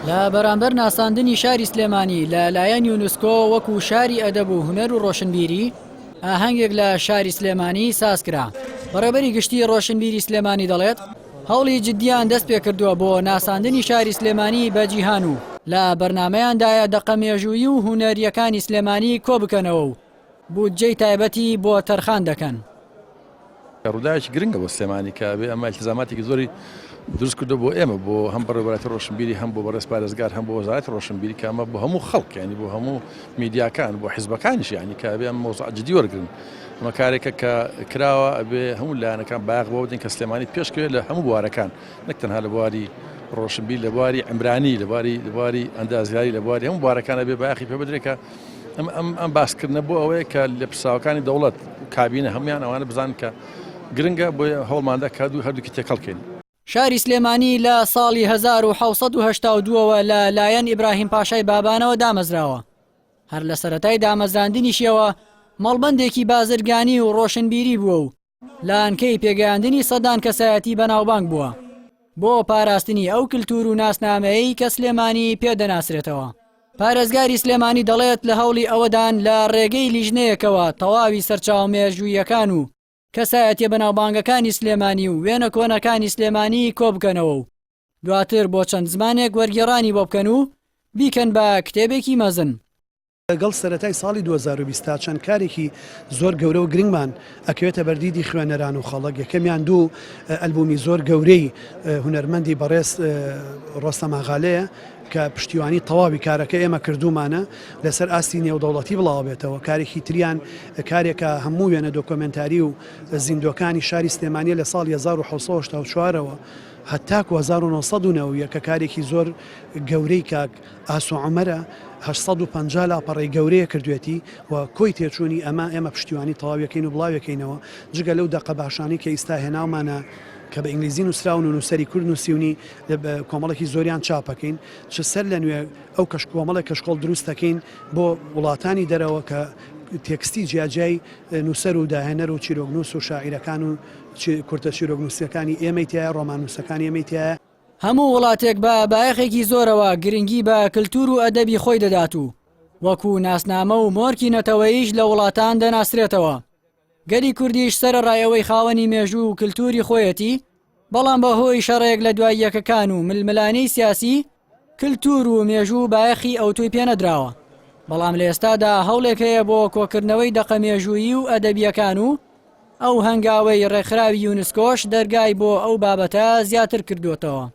لە بەرامبەر ناساندنی شاری سلێمانی لە لایەن یونسکۆ وەکو شاری ئەدەب و هونەر و ڕۆشنبیری، ئاهەنگێک لە شاری سلێمانی سازکرا. بەڕێوەبەری گشتی ڕۆشنبیری سلێمانی دەڵێت، هەوڵی جددیان دەستپێکردووە بۆ ناساندنی شاری سلێمانی بە جیهان و لە بەرنامەیاندایە دەقە مێژوویی و هونەرییەکانی سلێمانی کۆبکەنەوە و بودجەی تایبەتی بۆ تەرخان دەکەن. ڕووداوێکی گرنگە بۆ سلێمانی کە ئەبێ ئەمە ئیلتیزاماتێکی زۆری دروست کردو بۆ ئێمە بۆ هەم بەڕێوەبەرایەتی ڕۆشنبیری هەم بۆ بەڕێز پارێزگار هەم بۆ وەزارەتی ڕۆشنبیری کە ئەمە بۆ هەموو خەڵک یانی بۆ هەموو میدیاکان بۆ حیزبەکانیش یانی کە ئەبێ ئەم مەوزوعە جدی وەرگرن ئەمە کارێکە کە کراوە ئەبێ هەموو لایەنەکان بایەخ بەوە بدەین کە سلێمانی پێشکەوێت لە هەموو بوارەکان نەک تەنها لە بواری ڕۆشنبیر لە بواری عمرانی لە بواری لە بواری ئەندازیاری لە بواری هەموو بوارەکان ئەبێ بایەخی پێ بدرێت کە ئەم ئەم ئەم باسکردنە بۆ ئەوەیە کە لێپرسراوەکانی دەوڵەت کابینە هەموویان ئەوانە بزانن کە گرنگە بۆیە هەوڵماندا کە هەردوو هەردووکی تێکەڵ کەین. شاری سلێمانی لە ساڵی 1782 ەوە لە لایەن ئیبراهیم پاشای بابانەوە دامەزراوە. هەر لە سەرەتای دامەزراندنیشیەوە مەڵبەندێکی بازرگانی و ڕۆشنبیری بووە و لانکەی پێگەیاندنی سەدان کەسایەتی بەناوبانگ بووە بۆ پاراستنی ئەو کلتور و ناسنامەیەی کە سلێمانی پێ دەناسرێتەوە. پارێزگاری سلێمانی دەڵێت لە هەوڵی ئەوەدان لە ڕێگەی لیژنەیەکەوە تەواوی سەرچاوە مێژووییەکان و کەسایەتیە بەناوبانگەکانی سلێمانی و وێنە کۆنەکانی سلێمانی کۆبکەنەوە و دواتر بۆ چەند زمانێک وەرگێڕانی بۆ بکەن و بیکەن بە کتێبێکی مەزن. لەگەڵ سەرەتای ساڵی 2020 تا چەند کارێکی زۆر گەورە و گرنگمان ئەکەوێتە بەردیدی خوێنەران و خەڵک یەکەمیان دوو ئەلبومی زۆر گەورەی هونەرمەندی بەڕێز ڕۆستەم ئاغالەیە کە پشتیوانی تەواوی کارەکە ئێمە کردومانە لەسەر ئاستی نێودەوڵەتی بڵاوبێتەوە کارێکی تریان کارێکە هەموو وێنە دۆکۆمێنتاری و زیندۆکانی شاری سلێمانیە لە ساڵی 1970ەوە هەتاکو 1990 کە کارێکی زۆر گەورەی کاک ئاسۆ عومەرە 850 لاپەڕەی گەورەیە کردوێتی و کۆی تێچوونی ئەمە ئێمە پشتیوانی تەواویەکەین و بڵاویەکەینەوە جگە لەو دەقە باشانەی کە ئیستا هێناومانە کە بە ئینگلیزی نووسراون و نووسەری کورد نووسیونی کۆمەڵێکی زۆریان چاپەکەین چ سەر لە نوێ ئەو کەش کۆمەڵێک کەشکۆڵ دروست دەکەین بۆ وڵاتانی دەرەوە کە تێکستی جیاجیای نووسەر و داهێنەر و چیرۆکنووس و شاعیرەکان و کورتە چیرۆکنووسەکانی ئێمەی تایە ڕۆماننووسەکانی ئێمەی تایە. هەموو وڵاتێک بە بایەخێکی زۆرەوە گرنگی بە کلتور و ئەدەبی خۆی دەدات و وەکو ناسنامە و مۆرکی نەتەوەییش لە وڵاتان دەناسرێتەوە. گەلی کوردیش سەرەڕای ئەوەی خاوەنی مێژوو و کلتوری خۆیەتی، بەڵام بە هۆی شەڕێک لە دوای یەکەکان و ململانێی سیاسی، کلتور و مێژوو بایەخی ئەوتۆی پێنەدراوە. بەڵام لە ئێستادا هەوڵێک هەیە بۆ کۆکردنەوەی دەقە مێژوویی و ئەدەبییەکان و ئەو هەنگاوەی ڕێکخراوی یونسکۆش دەرگای بۆ ئەو بابەتە زیاتر کردووەتەوە.